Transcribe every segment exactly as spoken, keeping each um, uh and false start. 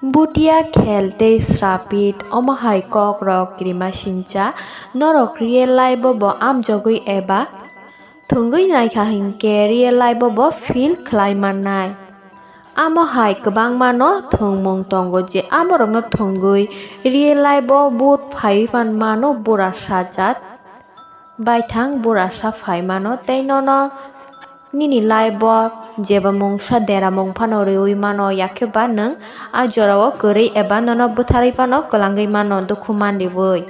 Butia khel tei srapit, omo hai kok rok kirima sincha, norok real life o bo amjogwi eba thwngwi naikha hinkhe real life o bo feel khlai mannai. Amo hai kwbangma no thwngmung tongo je amo rokno thwngwi real life o but phaiwi pan mano bura sajat. Baithang bura sa phai mano tei nono nini life o jeba mungsa deramung phano rwui mano, yakhe ba nwng a jorao kwrwi eba nono bwtharwi phano kwlangwi mano dukhu manriwi.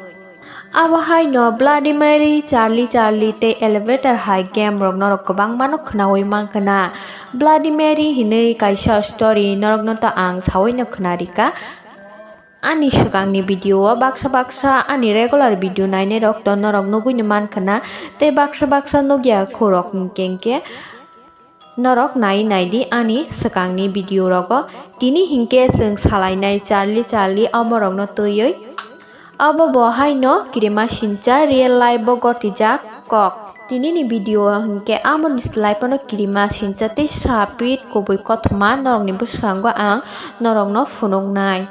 Abo haino Bloody Mary, Charlie Charlie tei Elevator hai game rok norok kwbangma no khwnaui mankha na. Bloody Mary hinwi kaisa story norokno to ang saui no khwnarikha. Ani swkangni video o baksa baksa ani regular video nainai rok to norok nugui no mankha na, tei baksa baksa nukya khorok hinkhe hinkhe norok nai nai di ani swkangni video rogo. Tini hinkhe chwng salainai Charlie Charlie omorokno twiwi. Obo bo haino kirima sincha real life bo gotijak kok. Tinini video hinkhe amoni slai phano kirima sincha tei sapit kubui kothoma norokni bwskango ang norokno phunuknai.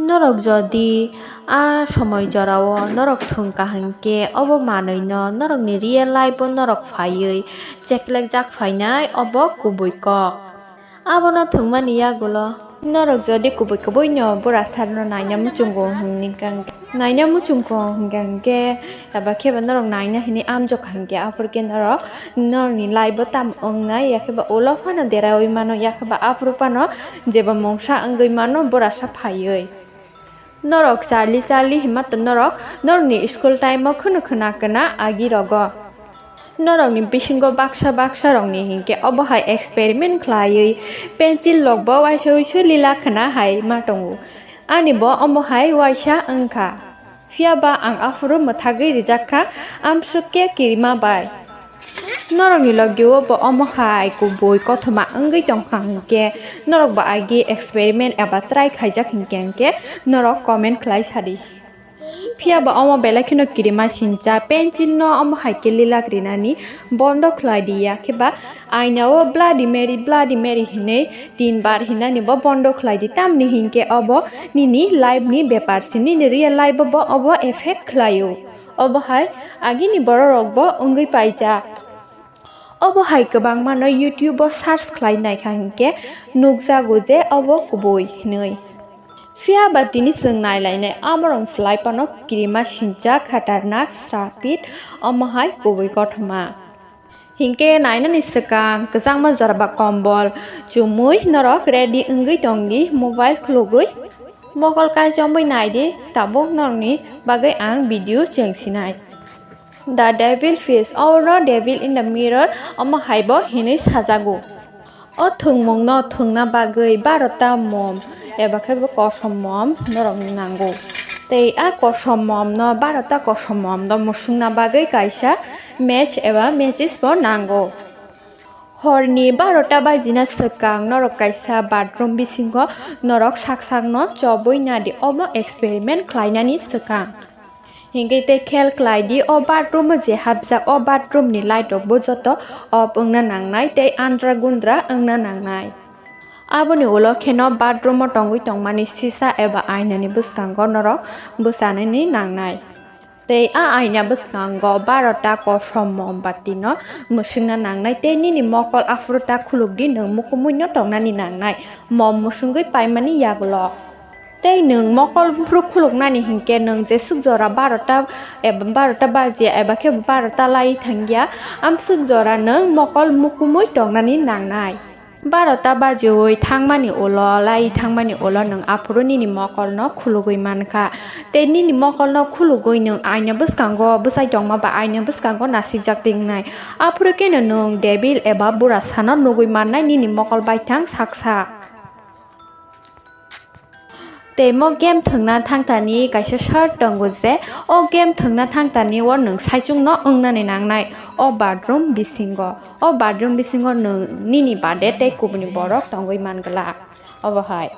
Norok jodi a somoi jorao norok thwngkha hinkhe, obo manwino norokni real life o norok phaiwi cheklekjak phainai, obo kubui kok. Abono thwngmani yagulo norok jodi kubui kubuino bura sarno naina muchungo hwnwi kang-, naina muchungo hwnkha hinkhe, eba kheba norok naina hinwi amjokha hinkhe, aphurkhe norok norokni life o tamo wngnai, yakheba ulo phano deraui mano, yakheba aphuru phano jeba mungsa wngwi mano, bura sa phaiwi. Norok Charlie Charlie hinma to norok norokni school time o khwno khwna khwna agi rogo. Norokni bisingo baksa baksa rokni hinkhe obo hai experiment khlaiwi pencil rokbo waisa waisa lila khwna hai ma tongo. Ani bo omo hai waisa wngkha. Phiya ba ang aphuru mwthagwi rijak kha, amswk khe kirima bai. Norokni logi o bo omo hai kubui kothoma wngwi tongkha hinkhe, norok bo agi experiment eba try khaijak hinkhe, hinkhe norok comment khlai sadi. Phiya ba omo belai kheno kirima sincha, pencil no omo hai khe lilak rinani bondo khlai di, ya khe ba aina o Bloody Mary, Bloody Mary hinwi tin bar hinani bo bondo khlai di, tamni hinkhe obo nini life ni bepar si, nini real life o bo obo effect khlai o. Obo hai agini borok rok bo wngwi paijak. Obo hai kwbangma no YouTube o search khlai naikha hinkhe nukjago je obo kubui hinwi. Phiya ba tini chwng nailainai amorok slai phano kirima sincha khatarnak srapit omo hai kubui kothoma. Hinkhe nainani swkang kwchangma jora ba kombol chumui norok ready wngwi tongdi mobile khulugwi. Mokol kaichomwi naidi, tabuk norokni bagwi ang video chengsinai. The Devil Face, or no Devil in the Mirror, omo hai bo hinwi sajago. O thwngmungno thwngna bagwi barota mom eba khe bo kosom mom norokno nango. Tei a kosom momno, barota kosom momno musungna bagwi kaisa match eba matches bo nango. Horni barota bajina swkang norok kaisa bathroom bisingo norok sak sakno chobwi nadi, omo experiment khlainani swkang. Hinkhe tei khel khlai di, o bathroom o je hapjak, o bathroom ni light rok bo joto off wngna nangnai tei andra gundra wngna nangnai. Aboni ulo kheno bathroom o tongwi tongmani sisa eba aina ni bwskango norok bwchanani nangnai. Tei a aina bwskango barota kosom mombati no mwswkna nangnai tei nini mokol aphuru ta khuluk di, nwng mukumui no tongnani nangnai mom mwswngwi paimani yagulo. Tei nwng mokol buphuru khuluknani hinkhe nwng jeswk jora barota eba barota bajiya eba khe barota lai thangya, amswk jora nwng mokol mukumui tongnani nangnai. Barota bajiwi thangmani ulo, lai thangmani ulo nwng aphuru nini mokolno khulugwi mankha. Tei nini mokolno khulugwi nwng aina bwskango bwchai tongma ba aina bwskango nasikjak tongnai. Aphuru kheno nwng devil eba burasano nugwi mannai nini mokol baithang saksa. Tei mo game thwngna thangtani kaisa shirt tongo je, o game thwngna thangtani o nwng saichungno wngnani nangnai o bathroom bisingo. O bathroom bisingo nwng nini bade tei kubuni borok tongwi man glak. Obo hai.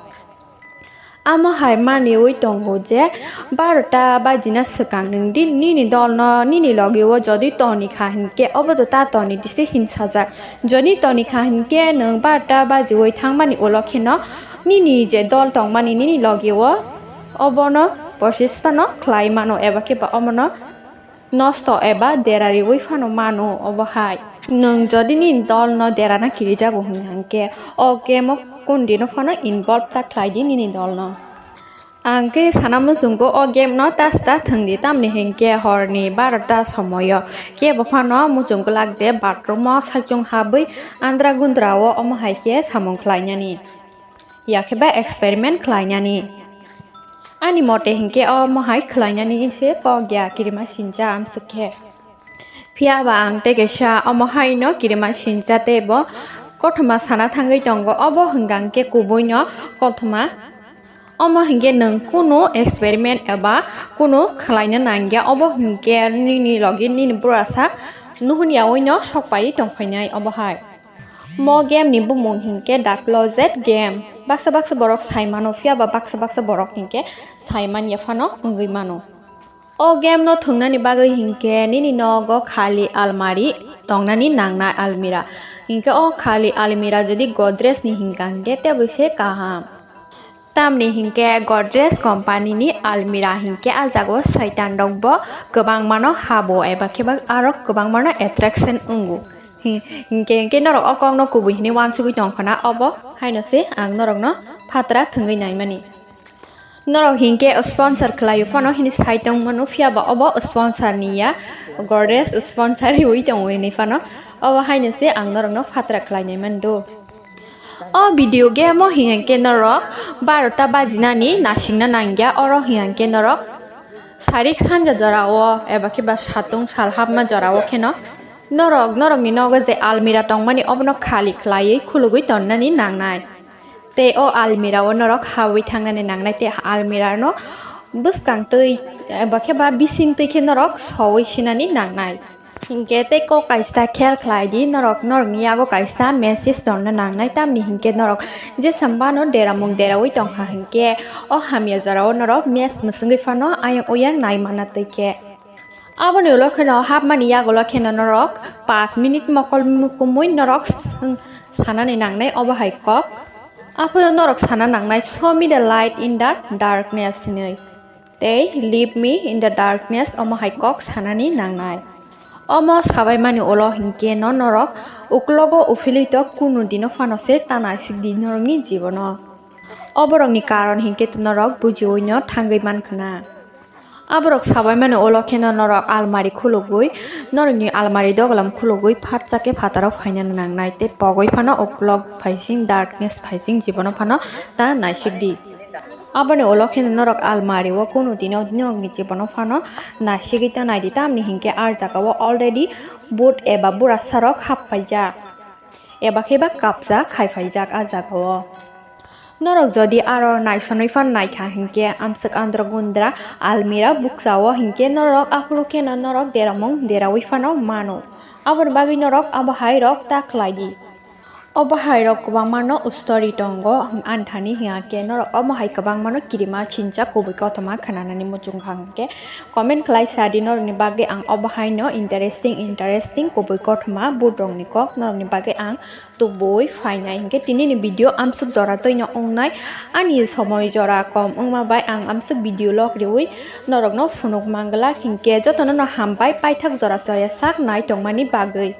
Amo hai maniwi tongo je, barota bajina swkang nwng di nini dolno nini logi o jodi toni kha hinkhe obo do ta toni dise hin sajak. Jodi toni kha hinkhe nwng barota bajiwi thangmani ulo kheno Nini je dol tongmani nini logi o, obono posis phano khlai mano eba khe ba omono nosto eba dera riwi phano mano obo hai. Nwng jodi nini dol no derana kirijago hwnkhe o game o kundino phano involve ta khlai di nini dol no. Ang khe sana muchungo o game no tasta thwngdi, tamni hinkhe horni barota somoyo kebo phano muchung glak je bathroom o saichung habwi andra gundra o omo hai khe samung khlainani, ya khe ba experiment khlainani. Ani mote hinkhe omo hai khlainani se kok ya kirima sincha amswk khe. Phiya ba ang tei kaisa omo hai no kirima sincha tei bo kothoma sana thangwi tongo, obo hwnkha hwnkhe kubui no kothoma. Omo hinkhe nwng kunu experiment eba kunu khlaina nangya, obo hinkhe nini logi nini burasa nuhun yaui no sok pai tongphainai obo hai. Mo game ni bumung hinkhe The Closet Game. Baksa baksa borok sai mano, phiya ba baksa baksa borok hinkhe sai man ya phano wngwi mano. O game no thwngnani bagwi hinkhe nini nogo khali almari tongnani nangnai, almira. Hinkhe o khali almira jodi Godrej ni hinkha hinkhe tebwi se kaham. Tamni hinkhe Godrej company ni almira hinkhe ah jago saitan rok bo kwbangma no habo eba khe ba aro kwbangma no attraction wngo. Hi-, hinkhe, hinkhe norok o kok no kubui hinwi uansugwi tongkha na, obo haino se ang norok no phatra thwngwi naimani. Norok hinkhe sponsor khlaio phano hini sai tongmano, phiya ba obo sponsor ni ya, Godrej sponsor riwi tongo hinwi phano, obo haino se ang norok no phatra khlainai mando. O video game o hinkhe norok barota bajinani nasingna nangya, oro hinkhe norok sarik sanja jora o eba khe ba satung sal hapma jora o kheno norok norokni nogo je almira tongmani obono khali khlaiwi khulugwi tonnani nangnai. Tei o almira o norok hawi thangnani nangnai, tei almira no bwskang twi eba khe ba bising twi khe norok sowi sinani nangnai. Hinkhe tei kok kaisa khel khlai di norok, norokni yago kaisa message tongna nangnai, tamni hinkhe norok jesam bano deramung derawi tongkha hinkhe o hamya jora o norok mess mwswngwi phano ayang oyang nai mana twi khe. Aboni ulo kheno hapmani yagulo kheno norok paanch minute mokol mukumui norok swng-, sanani nangnai obo hai kok. Aphuru norok sana nangnai, "Show me the light in the darkness" hinwi. Tei "Leave me in the darkness" omo hai kok sanani nangnai. Omo sabaimani ulo hinkhe no norok uklogo uphilwi tok kunu dino phano se ta naisik di norokni jibono. Oborokni karon hinkhe to norok bujiwi no thangwi mankha na. Aborok sabaimani ulo kheno norok almari khulugwi, norokni almari dogalam khulugwi phatsa khe phataro phaina nangnai tei pogwi phano uklok phaising, darkness phaising jibono phano ta naisik di. Aboni ulo kheno norok almari o kunu dino norokni jibono phano naisigwi ta nai di, tamni hinkhe ah jaga o already bhut eba burasa rok hap paijak. Eba khe ba kabja khai phaijak ah jaga o. Norok jodi aro naisonwi phan naikha hinkhe amswk andro gundra almira bukcha o hinkhe norok aphuru kheno norok deramung derawi phano mano. Aboni bagwi norok abo hai rok ta khlai di. Obo hai rok kwbangma no story tongo anthani hinkhe norok omo hai kwbangma no kirima sincha kubui kothoma khnanani muchung kha hinkhe comment khlai sa di norokni bagwi ang obo hai no interesting interesting kubui kothoma bhut rokni kok norokni bagwi ang tubui phainai hinkhe tini ni video amswk jora twino wngnai. Ani somoi jora kom wngma bai ang amswk video log riwi norokno phunuk manglak hinkhe jotono no hambai paithak jora choya sak nai tongmani bagwi.